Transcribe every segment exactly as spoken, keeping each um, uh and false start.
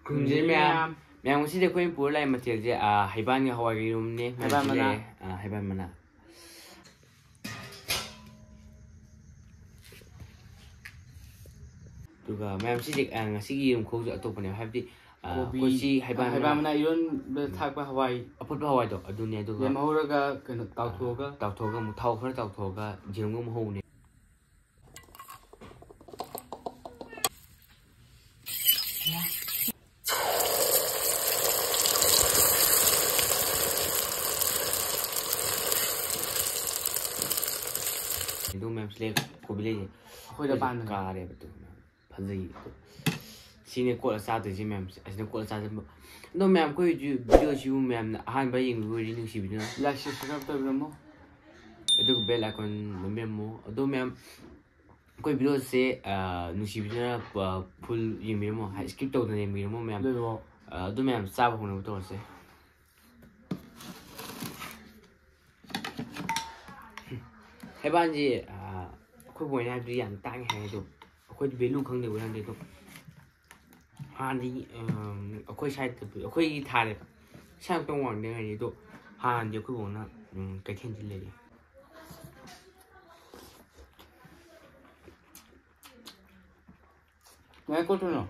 ꯈꯨꯔꯨꯝꯖꯔꯤ ꯃꯌꯥꯝ꯫ ꯃꯌꯥꯝ, ꯉꯁꯤꯗꯤ ꯑꯩꯈꯣꯏꯅ ꯄꯨꯔ ꯂꯥꯛꯏ ꯃꯊꯦꯜꯁꯦ, ꯑ, ꯍꯩꯕꯥꯟꯒ ꯍꯋꯥꯏꯒ ꯌꯦꯔꯨꯝꯅꯦ꯫ ꯃꯌꯥꯝ ꯍꯩꯕꯥꯟ ꯃꯅꯥ꯫ ꯁꯤꯗ ꯂꯩꯔꯦ꯫ ꯑ, ꯍꯩꯕꯥꯟ ꯃꯅꯥ꯫ ꯑꯗꯨꯒ ꯃꯌꯥꯝ, ꯁꯤꯁꯦ, ꯑ, ꯉꯁꯤꯒꯤ ꯌꯦꯔꯨꯝ ꯈꯨꯍꯧꯁꯦ ꯑꯇꯣꯞꯄꯅꯦꯕ꯫ ꯍꯥꯏꯕꯗꯤ, ꯑ, ꯀꯣꯕꯤ, ꯑꯩꯈꯣꯏ ꯁꯤ ꯍꯩꯕꯥꯟ ꯍꯩꯕꯥꯟ ꯃꯅꯥ꯫ ꯃꯅꯥ ꯏꯔꯣꯟꯕꯗ ꯎꯝ꯫ ꯊꯥꯛꯄ ꯍꯋꯥꯏ꯫ ꯑꯐꯨꯠꯄ ꯍꯋꯥꯏꯗꯣ ꯑꯗꯨꯅꯦ꯫ ꯑꯗꯨꯒ ꯂꯦꯝꯍꯧꯔꯒ ꯀꯩꯅꯣ ꯇꯥꯎꯊꯣꯛꯑꯒ꯫ ꯇꯥꯎꯊꯣꯛꯑꯒ ꯑꯃꯨꯛ, ꯊꯥꯎ ꯈꯔ ꯇꯥꯎꯊꯣꯛꯑꯒ ꯌꯦꯔꯨꯝꯒ ꯑꯃꯨꯛ ꯍꯧꯕꯅꯦ꯫ ꯑꯗꯨ ꯃꯌꯥꯝ ꯁꯤꯂꯦ ꯀꯣꯕꯤ ꯂꯩꯁꯦ꯫ ꯑꯩꯈꯣꯏꯗ ꯑꯩꯈꯣꯏꯁꯦ ꯄꯥꯟꯕꯅꯦ꯫ ꯀꯥꯔꯦꯕ ꯑꯗꯨ ꯃꯌꯥꯝ꯫ ꯐꯖꯩ ꯑꯗꯣ꯫ ꯁꯤꯅꯦ ꯀꯣꯠꯂ ꯆꯥꯗꯣꯏꯁꯦ ꯃꯌꯥꯝꯁꯦ꯫ ꯑꯁꯤꯅ ꯀꯣꯠꯂ ꯆꯥꯗꯣꯏꯕ꯫ ꯑꯗꯣ ꯃꯌꯥꯝ, ꯑꯩꯈꯣꯏ ꯚꯤꯗꯤꯑꯣꯁꯤꯕꯨ ꯃꯌꯥꯝꯅ ꯑꯍꯥꯟꯕ ꯌꯦꯡꯕꯤꯕ ꯑꯣꯏꯔꯗꯤ ꯅꯨꯡꯁꯤꯕꯤꯗꯨꯅ Like, subscribe ꯇꯧꯕꯤꯔꯝꯃꯣ꯫ ꯑꯗꯨꯒ bell icon ꯅꯝꯕꯤꯔꯝꯃꯣ꯫ ꯑꯗꯣ ꯃꯌꯥꯝ, ꯑꯩꯈꯣꯏ ꯚꯤꯗꯤꯑꯣꯁꯦ, ꯑ, ꯅꯨꯡꯁꯤꯕꯤꯗꯨꯅ, ꯑ, full ꯌꯦꯡꯕꯤꯔꯝꯃꯣ꯫ ꯍꯥꯏ, skip ꯇꯧꯗꯅ ꯌꯦꯡꯕꯤꯔꯝꯃꯣ ꯃꯌꯥꯝ꯫ ꯑꯗꯨꯒ ꯑ, ꯑꯗꯨ ꯃꯌꯥꯝ ꯆꯥꯕ ꯍꯧꯅꯕ ꯇꯧꯔꯁꯦ꯫ ꯍꯩꯕꯥꯟꯁꯦ, ꯑ, ꯑꯩꯈꯣꯏ ꯕꯣꯏꯅ ꯍꯥꯏꯕꯗꯤ ꯌꯥꯝ ꯇꯥꯡꯉꯦ ꯍꯥꯏ, ꯑꯗꯣ ꯑꯩꯈꯣꯏꯗꯤ value ꯈꯪꯗꯦꯕ ꯈꯪꯗꯦ꯫ ꯑꯗꯣ ꯍꯥꯟꯅꯗꯤ, ꯑꯝ, ꯑꯩꯈꯣꯏ ꯁ꯭ꯋꯥꯏꯗ ꯑꯩꯈꯣꯏꯒꯤ ꯊꯥꯔꯦꯕ꯫ ꯏꯁꯥ ꯑꯃꯇꯪ ꯋꯥꯡꯗꯉꯥꯏꯅꯤ꯫ ꯑꯗꯣ ꯍꯥꯟꯅꯗꯤ ꯑꯩꯈꯣꯏ ꯕꯣꯛꯅ, ꯎꯝ, ꯀꯩꯊꯦꯜꯗ ꯂꯩꯔꯛꯑꯦ꯫ ꯉꯥꯏꯈꯣ ꯊꯨꯅ꯫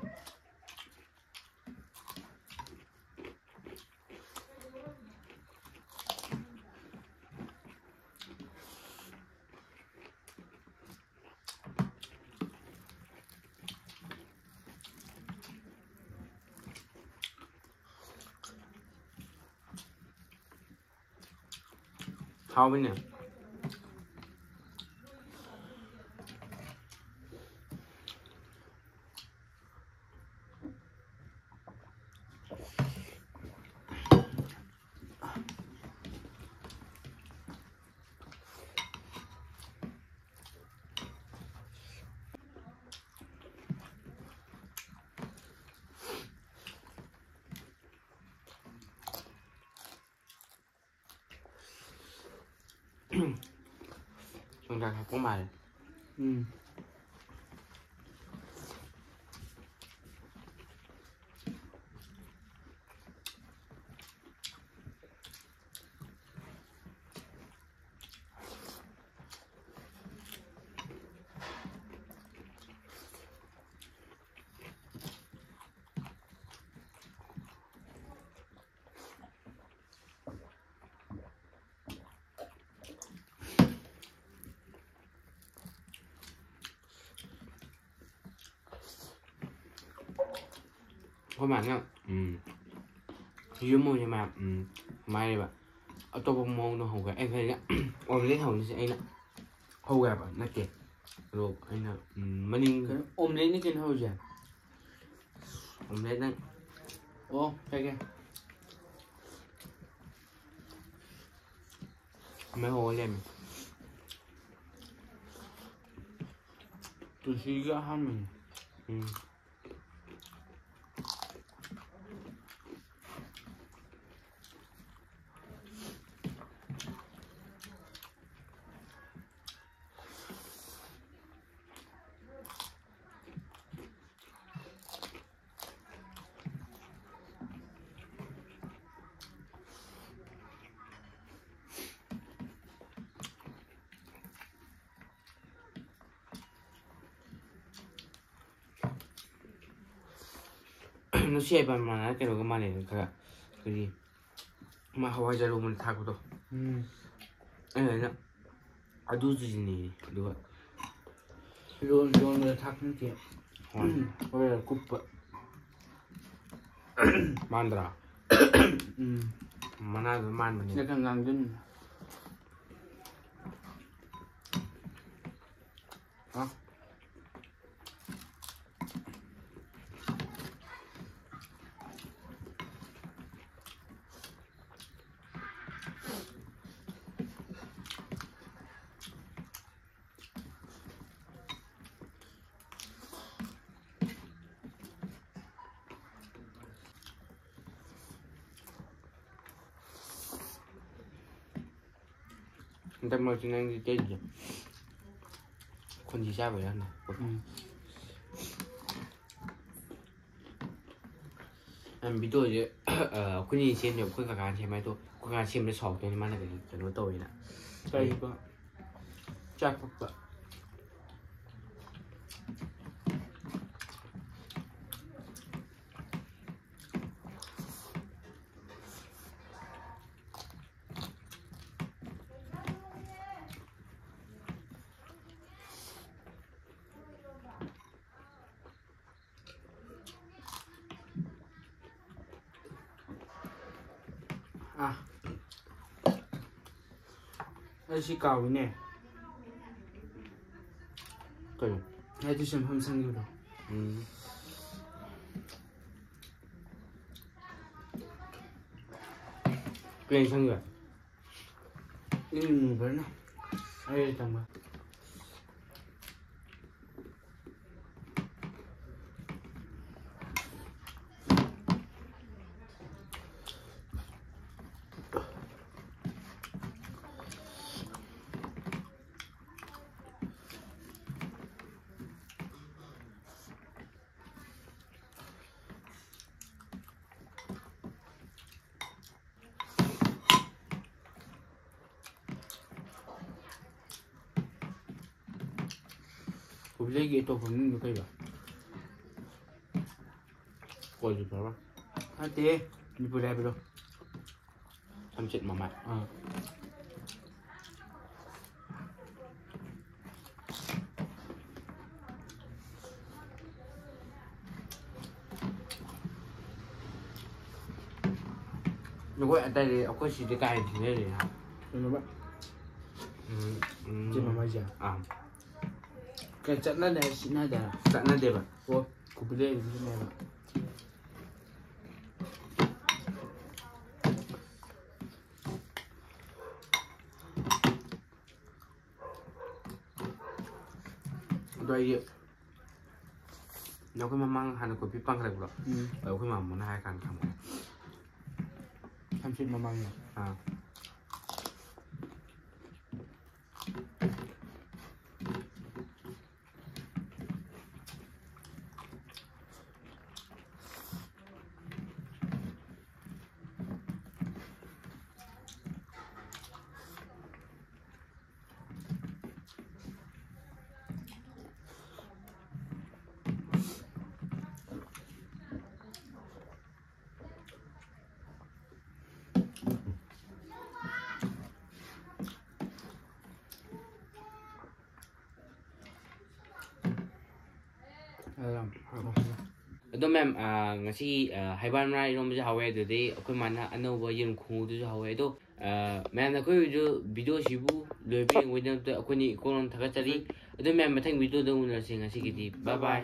ꯍꯥꯎꯕꯅꯦ꯫ ꯌꯣꯡꯆꯥꯛ ꯊꯥꯛꯄ ꯃꯥꯜꯂꯦ꯫ ꯎꯝ꯫ ꯑꯩꯈꯣꯏ ꯃꯥꯅ ꯎꯝ, ꯌꯨꯝ ꯑꯣꯏꯅ ꯃꯥ ꯎꯝ, ꯃꯥꯏꯔꯦꯕ ꯑꯇꯣꯞꯄ ꯃꯑꯣꯡꯗ ꯍꯧꯈ꯭ꯔꯦ꯫ ꯑꯩ ꯈꯜꯂꯤꯅ omelette ꯍꯧꯅꯤꯁꯦ ꯑꯩꯅ ꯍꯧꯈ꯭ꯔꯦꯕ ꯅꯠꯇꯦ꯫ ꯑꯗꯣ ꯑꯩꯅ ꯎꯝ, ꯃꯅꯤꯡ omelette ꯅꯤ ꯀꯩꯅꯣ ꯍꯧꯔꯤꯁꯦ? Omelette ꯅꯪ ꯑꯣ ꯀꯩꯀꯩ ꯃꯩ ꯍꯧꯒꯠ ꯂꯩꯔꯝꯃꯦ꯫ ꯄꯨꯟꯁꯤꯒꯤ ꯑꯍꯥꯟꯕꯅꯤ꯫ ꯎꯝ꯫ ꯅꯨꯡꯁꯤ ꯍꯥꯏꯕ ꯃꯥꯅ ꯀꯩꯅꯣꯒ ꯃꯥꯟꯅꯩꯗꯅ ꯈꯔ ꯑꯩꯈꯣꯏꯒꯤ ꯃꯥ ꯍꯋꯥꯏꯖꯥꯔ ꯂꯣꯡꯕꯗ ꯊꯥꯛꯄꯗꯣ꯫ ꯎꯝ꯫ ꯑꯩꯅ ꯑꯗꯨ ꯆꯨꯁꯤꯟꯅꯩꯌꯦ ꯑꯗꯨꯒ ꯂꯣꯟ ꯂꯣꯟꯕꯗ ꯊꯥꯛꯄ ꯅꯠꯇꯦ꯫ ꯍꯣꯏ꯫ ꯍꯣꯏ ꯀꯨꯞꯄ꯫ ꯃꯥꯟꯗ꯭ꯔꯥ? ꯎꯝ꯫ ꯃꯅꯥꯗꯣ ꯃꯥꯟꯕꯅꯦ꯫ ꯁꯤꯗ ꯈꯔ ꯉꯥꯡꯁꯤꯟ꯫ ꯍꯥ? ꯍꯟꯗꯛ ꯃꯔꯛꯁꯤ ꯅꯪꯗꯤ ꯀꯩꯒꯤ ꯈꯣꯟꯖꯤ ꯆꯥꯕꯩꯔꯥ ꯅꯪ? ꯎꯝ꯫ ꯅꯪ videoꯁꯦ, ꯑ, ꯑꯩꯈꯣꯏꯅꯤ ꯁꯦꯝꯗꯦꯕ, ꯑꯩꯈꯣꯏ ꯀꯀꯥꯅ ꯁꯦꯝꯃꯦ꯫ ꯑꯗꯣ ꯑꯩꯈꯣꯏ ꯀꯀꯥꯅ ꯁꯦꯝꯕꯗ ꯁꯥꯎꯔꯛꯇꯣꯏꯅꯤ, ꯃꯥꯅ ꯀꯩꯅꯣ, ꯀꯩꯅꯣ ꯇꯧꯋꯦꯅ꯫ ꯀꯔꯤꯕ? ꯆꯥꯛ ꯀꯛꯄ꯫ ꯑꯥ, ꯑꯩ ꯁꯤ ꯀꯥꯎꯏꯅꯦ꯫ ꯀꯩꯅꯣ? ꯑꯩ ꯇꯨꯏꯁꯟ ꯃꯐꯝ ꯁꯪꯈꯤꯕꯗꯣ꯫ ꯎꯝ꯫ ꯀꯩ ꯁꯪꯒꯦ? ꯏꯟ ꯃꯨꯕꯅ ꯑꯩ ꯇꯝꯕ꯫ ꯀꯣꯕꯤꯂꯩꯒꯤ ꯑꯇꯣꯞꯄ ꯃꯃꯤꯡꯗꯣ ꯀꯩꯕ? ꯀꯣꯂꯤꯐ꯭ꯂꯥꯋꯔ꯫ ꯅꯠꯇꯦ, ꯃꯅꯤꯄꯨꯔꯤ ꯍꯥꯏꯕꯗꯣ꯫ ꯊꯝꯆꯦꯠ ꯃꯃꯥꯏ꯫ ꯑꯥ꯫ ꯅꯈꯣꯏ ꯑꯇꯩꯗꯤ ꯑꯩꯈꯣꯏ ꯁꯤꯗꯤ ꯀꯥ ꯍꯦꯟꯅ ꯁꯤꯖꯤꯟꯅꯗꯦ ꯍꯥ? ꯀꯩꯅꯣꯕ? ꯎꯝ, ꯎꯝ꯫ ꯊꯝꯆꯦꯠ ꯃꯃꯥꯏꯁꯦ? ꯑꯥ꯫ ꯀꯩ ꯆꯠꯅꯗꯦ ꯍꯥꯏ, ꯁꯤꯖꯤꯟꯅꯗꯦ ꯍꯥꯏ? ꯆꯠꯅꯗꯦꯕ꯫ ꯑꯣ, ꯀꯣꯕꯤꯂꯩ ꯁꯤꯖꯤꯟꯅꯩꯕ꯫ ꯑꯗꯣ ꯑꯩꯒꯤ, ꯑꯗꯣ ꯑꯩꯈꯣꯏ ꯃꯃꯥꯡ ꯍꯥꯟꯅ ꯀꯣꯐꯤ ꯄꯥꯡꯈꯠꯂꯛꯄꯗꯣ, ꯎꯝ꯫ ꯑꯗꯣ ꯑꯩꯈꯣꯏ ꯃꯥꯃꯣꯅ ꯍꯥꯏꯔ ꯀꯥꯟꯗ ꯈꯪꯕꯅꯦ꯫ ꯊꯝꯆꯦꯠ ꯃꯃꯥꯡꯗ꯫ ꯑꯥ꯫ ꯑꯗꯣ ꯃꯦꯝ, ꯉꯁꯤ ꯍꯩꯕꯥꯜ ꯃꯅꯥ ꯏꯔꯣꯝꯕꯁꯨ ꯍꯧꯋꯦ, ꯑꯗꯨꯗꯩ ꯑꯩꯈꯣꯏ ꯃꯥꯅ ꯑꯅꯧꯕ ꯌꯦꯔꯨꯝ ꯈꯣꯡꯉꯨꯗꯨꯁꯨ ꯍꯧꯋꯦ꯫ ꯑꯗꯣ ꯃꯦꯝꯅ ꯑꯩꯈꯣꯏ ꯍꯧꯖꯤꯛ ꯚꯤꯗꯤꯑꯣꯁꯤꯕꯨ ꯂꯣꯏꯕ ꯌꯦꯡꯕꯒꯤꯗꯃꯛꯇ ꯑꯩꯈꯣꯏꯅ ꯏꯀꯣꯟ ꯊꯥꯒꯠꯆꯔꯤ꯫ ꯑꯗꯣ ꯃꯦꯝ, ꯃꯊꯪ ꯚꯤꯗꯤꯑꯣꯗ ꯎꯅꯔꯁꯦ꯫ ꯉꯁꯤꯒꯤꯗꯤ bye bye꯫